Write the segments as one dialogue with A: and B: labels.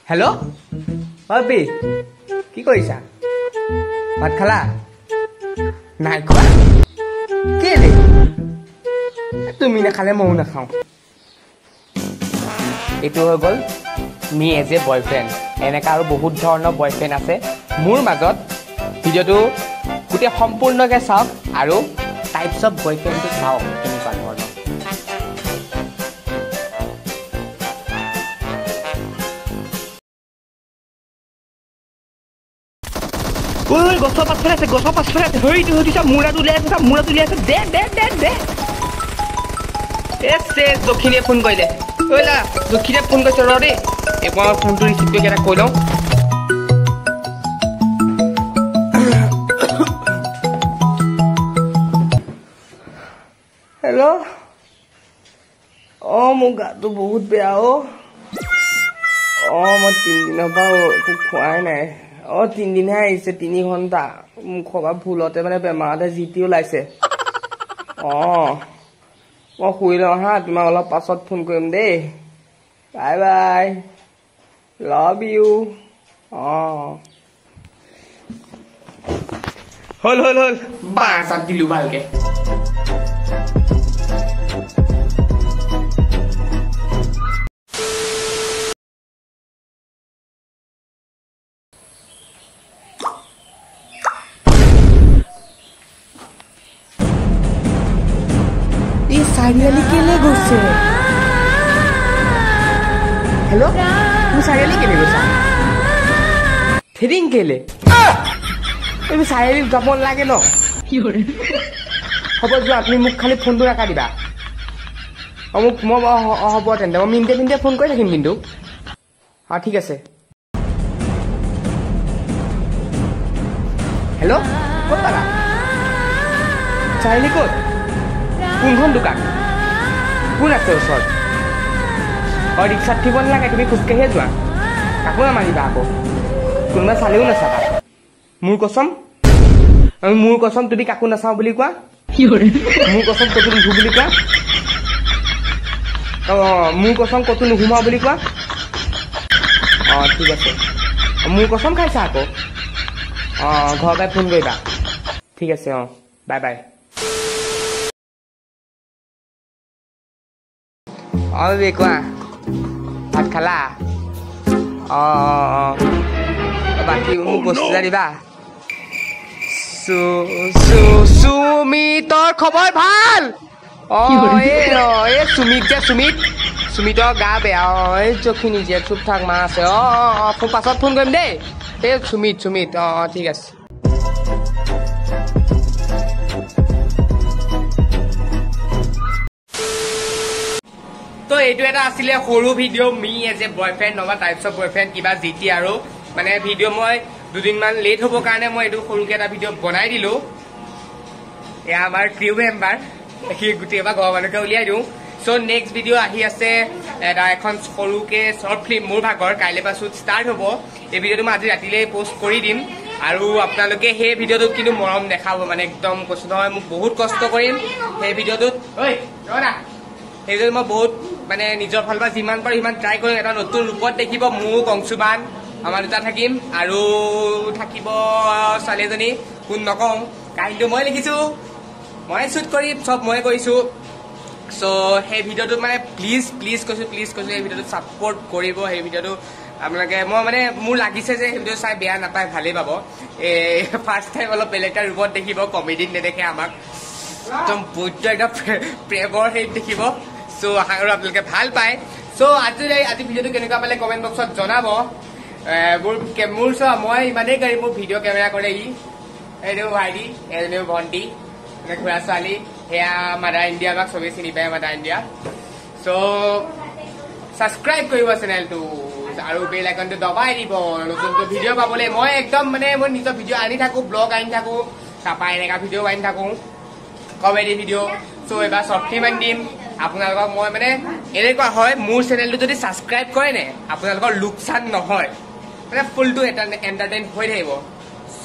A: Hello' অ' কি কৰিছা? ভাত খালা? নাই খোৱা? কেলে? তুমি নাখালে ময়ো নাখাওঁ। এইটো হৈ গ'ল মি এজ এ বয়ফ্ৰেণ্ড। এনেকুৱা আৰু বহুত ধৰণৰ বয়ফ্ৰেণ্ড আছে মোৰ মাজত। ভিডিঅ'টো গোটেই সম্পূৰ্ণকৈ চাওক আৰু টাইপছ অফ বয়ফ্ৰেণ্ডটো চাওক কেনেকুৱা ধৰণৰ। ঐ গছৰ পাছফালে আছে, গছৰ পাছফালে আছে। সেইটো সেইটো চা, মূৰাটো উলিয়াই আছে, চা মূৰাটো উলিয়াই আছে। দে দে দে দে। এ চেচ, দক্ষিণীয়ে ফোন কৰিলে। ঐ লা, দক্ষিণীয়ে ফোন কৰিছে, ৰ দেই। এইবাৰ ফোনটো ৰিচিভ কৰি এটা কৈ লওঁ। হেল্ল', অঁ মোৰ গাটো বহুত বেয়া অ'। অঁ মই তিনিদিনৰ পৰা একো খোৱাই নাই। অঁ তিনিদিনহে আহিছে, 3 ঘণ্টা। মুখৰ পৰা ভুলতে মানে বেমাৰতে যি টি ওলাইছে। অঁ মই শুই লওঁ হা, তোমাক অলপ পাছত ফোন কৰিম দেই। Bye bye, love you. অঁ হ'ল হ'ল হ'ল, বাঁহ চাত দিলোঁ ভালকে। চাৰিআলি কেলে গৈছে? হেল্ল', তুমি চাৰিআলি কেলে গৈছা? থেৰিং কেলে? তুমি চাৰিআলি যাব নালাগে ন? হ'ব যোৱা, তুমি মোক খালি ফোনটো নাকাটিবা। অঁ মোক মই হ'ব তেন্তে, মই মিনিটে মিনিটে ফোন কৰি থাকিম কিন্তু। অঁ ঠিক আছে। হেল্ল', ক'ত পালা? চাৰিআলি ক'ত? কোনখন দোকান? কোন আছে ওচৰত? অঁ ৰিক্সাত উঠিব নালাগে, তুমি খোজকাঢ়িয়ে যোৱা। কাকো নামাৰিবা আকৌ, কোনোবা চালেও নাচাবা। মোৰ কচম, মোৰ কচম, তুমি কাকো নাচাওঁ বুলি কোৱা। মোৰ কচম ক'তো নুঠো বুলি কোৱা। অঁ মোৰ কচম ক'তো নুসুমাওঁ বুলি কোৱা। অঁ ঠিক আছে, মোৰ কচম খাইছা আকৌ। অঁ ঘৰৰ পৰাই ফোন কৰিবা। ঠিক আছে, অঁ বাই বাই। অঁ বেবী কোৱা, ভাত খালা? অঁ অঁ অঁ বাকী মোক বস্তু এটা দিবা। সুমিতৰ খবৰ ভাল? অঁ এই অঁ এই সুমিত যে, সুমিত, সুমিতৰ গা বেয়া। অঁ এই জখিনি যে চুপ থাক, মা আছে। অঁ অঁ অঁ পাছত ফোন কৰিম দেই। এই সুমিত, সুমিত, অঁ অঁ ঠিক আছে। তো এইটো এটা আছিলে সৰু video, me as a boyfriend নহবা টাইপছ অফ বয়ফ্ৰেণ্ড কিবা যি টি আৰু মানে ভিডিঅ'। মই দুদিনমান লেট হ'ব কাৰণে মই এইটো সৰুকে এটা ভিডিঅ' বনাই দিলোঁ। এয়া আমাৰ ক্ৰিউ মেম্বাৰ, সি গোটেইবাৰ ঘৰৰ মানুহকে উলিয়াই দিওঁ। চ' নেক্সট ভিডিঅ' আহি আছে এটা এখন সৰুকে শ্বৰ্ট ফিল্ম মোৰ ভাগৰ, কাইলৈ পৰা শ্বুট ষ্টাৰ্ট হ'ব। এই ভিডিঅ'টো মই আজি ৰাতিলৈ পষ্ট কৰি দিম আৰু আপোনালোকে সেই ভিডিঅ'টোত কিন্তু মৰম দেখাব, মানে একদম কৈছোঁ নহয়, মোক বহুত কষ্ট কৰিম সেই ভিডিঅ'টোত। ঐ ৰ'দা, সেই ভিডিঅ'টোত মই বহুত মানে নিজৰ ফালৰ পৰা যিমান পাৰোঁ সিমান ট্ৰাই কৰিম। এটা নতুন ৰূপত দেখিব মোক, অংশুমান, আমাৰ দুটা থাকিম আৰু থাকিব ছোৱালী এজনী, কোন নকওঁ, কাহিনীটো মই লিখিছোঁ, মই শ্বুট কৰিম, চব মই কৰিছোঁ। চ' সেই ভিডিঅ'টোত মানে প্লিজ প্লিজ কৈছোঁ, প্লিজ কৈছোঁ, সেই ভিডিঅ'টোত ছাপৰ্ট কৰিব। সেই ভিডিঅ'টো আপোনালোকে, মই মানে মোৰ লাগিছে যে সেই ভিডিঅ'টো চাই বেয়া নাপায়, ভালেই পাব। এই ফাৰ্ষ্ট টাইম অলপ বেলেগ এটা ৰূপত দেখিব, কমেডিত নেদেখে আমাক, একদম বৈদ্য একদম প্ৰেমৰ হেৰিত দেখিব। চ' আশা কৰোঁ আপোনালোকে ভাল পায়। চ' আজি ভিডিঅ'টো কেনেকুৱা পালে কমেণ্ট বক্সত জনাব। মোৰ চোৱা, মই ইমানেই গাড়ী, মোৰ ভিডিঅ' কেমেৰা কৰে ই, এইটো ভাইটি, এজনীও ভণ্টি, মানে খুৰা ছোৱালী, সেয়া মাদাৰ ইণ্ডিয়া, আমাক চবেই চিনি পায় মাদাৰ ইণ্ডিয়া। চ' ছাবস্ক্ৰাইব কৰিব চেনেলটো আৰু বেল আইকনটো দবাই দিব নতুন নতুন ভিডিঅ' পাবলৈ। মই একদম মানে মই নিজৰ ভিডিঅ' আনি থাকোঁ, ব্লগ আনি থাকোঁ, তাৰপৰা এনেকুৱা ভিডিঅ' আনি থাকোঁ, কমেডি ভিডিঅ'। চ' এইবাৰ শ্বৰ্ট ফিল্ম আনি দিম আপোনালোকক। মই মানে এনেকুৱা হয়, মোৰ চেনেলটো যদি ছাবস্ক্ৰাইব কৰে নে আপোনালোকৰ লোকচান নহয়, মানে ফুলটো এণ্টাৰটেইন হৈ থাকিব।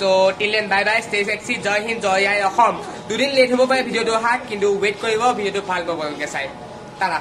A: So till then bye bye, stay sexy, Jay Hind, Jay I Assam. দুদিন লেট হ'ব পাৰে ভিডিঅ'টো অহা, কিন্তু ৱেইট কৰিব, ভিডিঅ'টো ভাল পাব আপোনালোকে চাই। টাটা।